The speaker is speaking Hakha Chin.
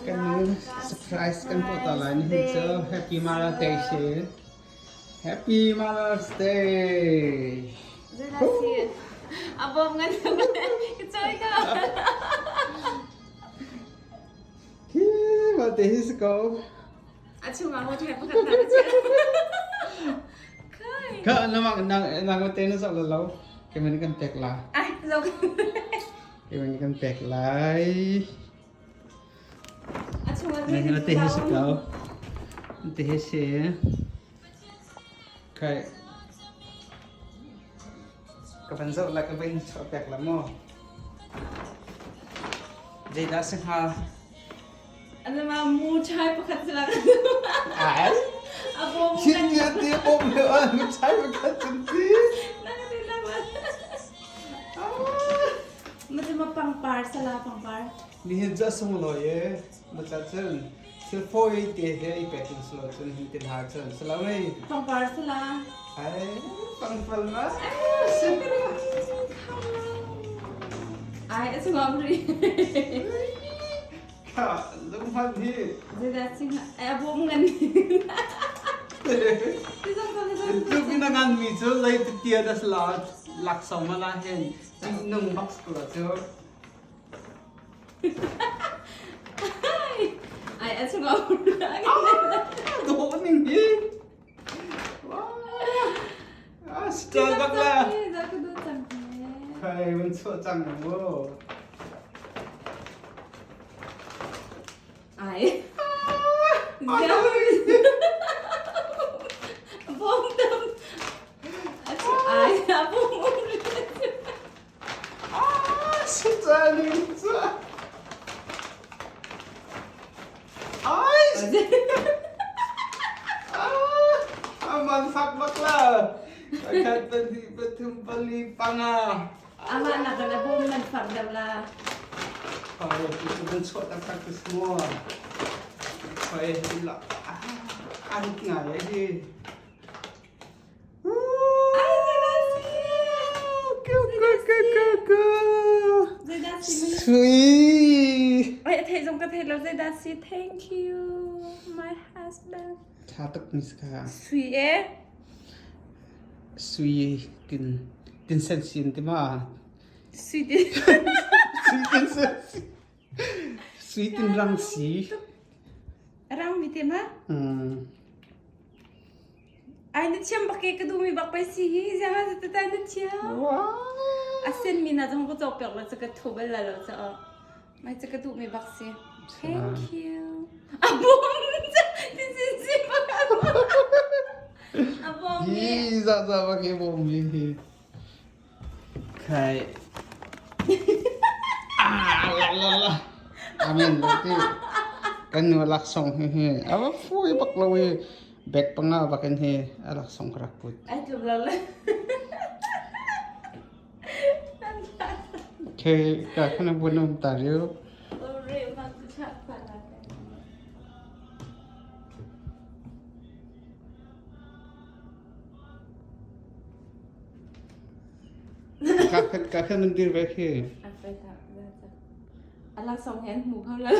Kan nu surprise kan tuah ta lai nihin cu Happy Mother's Day si. Happy Mother's Day. A bawm ngan Choi ka. Hi mah te hi si ko. A chungah ho ṭhek pakhat hna na chiah. Kai. Kha namang nang nang te na zoh lo. Keman kan pek la. Ai, zoh. Keman kan pek lai. A chungah Nang te hi si ko. Te hi si. Kai. Ka van zoh la ka van chuah pek la mu. Zeidah si hnga? Alama mu chai pakhat sila. Ai? A bom Hin ni te bom le an mu chai pakhat cun ti. Nang te la ma. Ma te ma pangpar sala pangpar. Nihin cu a sunglawi e. Matla cun thil fawi te he i pek in silo cun hin tin ha cun silo ei. Pangpar sala. Ai pangpal ma. Ai a chungam ri. Kha lungman hi. Zeidah sing ai a bawm ngan. Tluk in a ngan mi cu lei tia das la laksawng ma la hen nung box ko la cu. Ai a chungam. Dawh ning hi. Ah, star bak la. Khai mun chuah cang mu. Ai. Bom tam. Ai, bom Ah, sitani Ai! Ah, aman fak bak la. Pakhat pahnih pathum pali panga. Ama nak na bom man fak dam la. Ai, itu kan chuah taktak tu semua. Ai, la. Ah, ngai hi. Sui. Ai thei zong ka thei lo zeidah si thank you my husband. Tha tuk mi ka. Sui e. Sui tin tin sen sin ti ma. Sui tin. Sui tin sen. Sui tin rang si. Rang mi te ma? Mm. Ai na thiam bak ke ka duhmi bak pei si hi ziang ah ta na thiam. A sen mi na zong ka cawk piak lo ca ka thu bal la lo ca mai ca ka duhmi bak si. Thank you. A bom tin sin sin bak a bom Hi za za bak hi bom hi hi. Khai. Ah la la la. Amen lo ti. Kan nu laksawng hi hi. Ava fui bak lo hi. Bag panga bakin hi a laksawng ka rak put. Ai tluk lo le. Okay, ka khana bunum ta riu. Ore ma tu chat pa la. Ka khan nan dir ve khi. A laksawng he an hmu kho lo.